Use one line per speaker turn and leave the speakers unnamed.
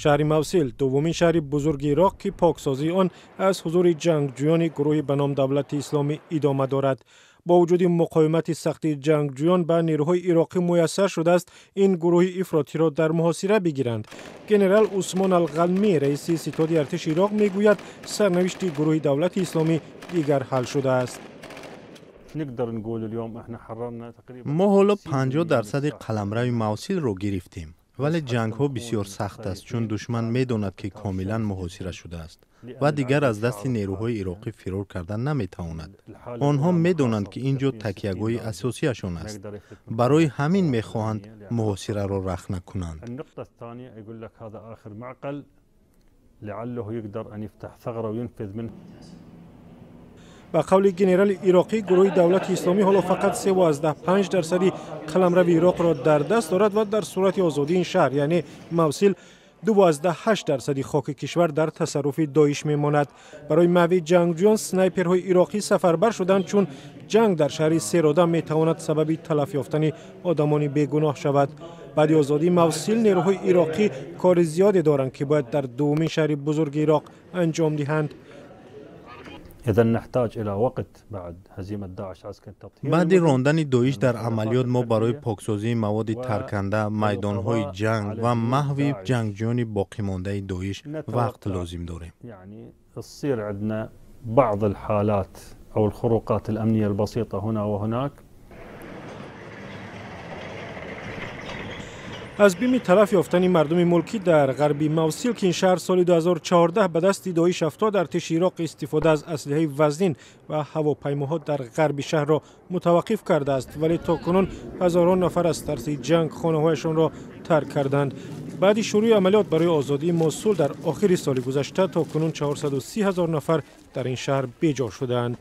Шаҳри Мавсил дуввумин шаҳри бузурги Ироқ, ки поксозии он аз ҳузури ҷангҷӯёни гурӯҳи ба ном Давлати Исломӣ идома дорад. Бо вуҷуди муқовимати сахти ҷангҷӯён ба нерӯҳои ироқӣ муяссар шудааст ин гурӯҳи ифротиро дар муҳосира бигиранд. Генерал Усмон Алғалмӣ, раиси ситоди артиши Ироқ, мегӯяд, сарнавишти гурӯҳи Давлати Исломӣ дигар ҳал шудааст.
Мо ҳоло 50% қаламрави Мавсилро гирифтем, вале ҷангҳо бисёр сахт аст, чун душман медонад, ки комилан муҳосира шудааст ва дигар аз дасти нерӯҳои ироқӣ фирор карда наметавонад. Онҳо медонанд, ки ин ҷо такягоҳи асосиашон аст, барои ҳамин мехоҳанд муҳосираро рахна кунанд.
Ба қавли генерали ироқӣ, гурӯҳи Давлати Исломӣ ҳоло фақат 3,5% қаламрави Ироқро дар даст дорад ва дар сурати озодии ин шаҳр, яъне Мавсил, 2,8% хоки кишвар дар тасарруфи Доиш мемонад. Барои маҳви ҷангҷӯён снайперҳои ироқӣ сафарбар шуданд, чун ҷанг дар шаҳри серодам метавонад сабаби талаф ёфтани одамони бегуноҳ шавад. Баъди озодии Мавсил нерӯҳои ироқӣ кори зиёде доранд, ки бояд дар дуввумин шаҳри бузурги Ироқ анҷом диҳанд.
Баъди рондани Доиш дар амалиёт мо барои поксозии маводи тарканда, майдонҳои ҷанг ва маҳви ҷангҷӯёни боқимондаи Доиш вақт лозим дорем.
Аз бими талаф ёфтани мардуми мулкӣ дар ғарби Мавсил, ки ин шаҳр соли 2014 ба дасти Доиш афтод, артиши Ироқ истифода аз аслиҳаи вазнин ва ҳавопаймоҳо дар ғарби шаҳрро мутаваққиф кардааст, вале то кунун ҳазорон нафар аз тарси ҷанг хонаҳояшонро тарк карданд. Баъди шурӯи амалиёт барои озодии Мосул дар охири соли гузашта то кунун 430 000 нафар дар ин шаҳр беҷо шудаанд.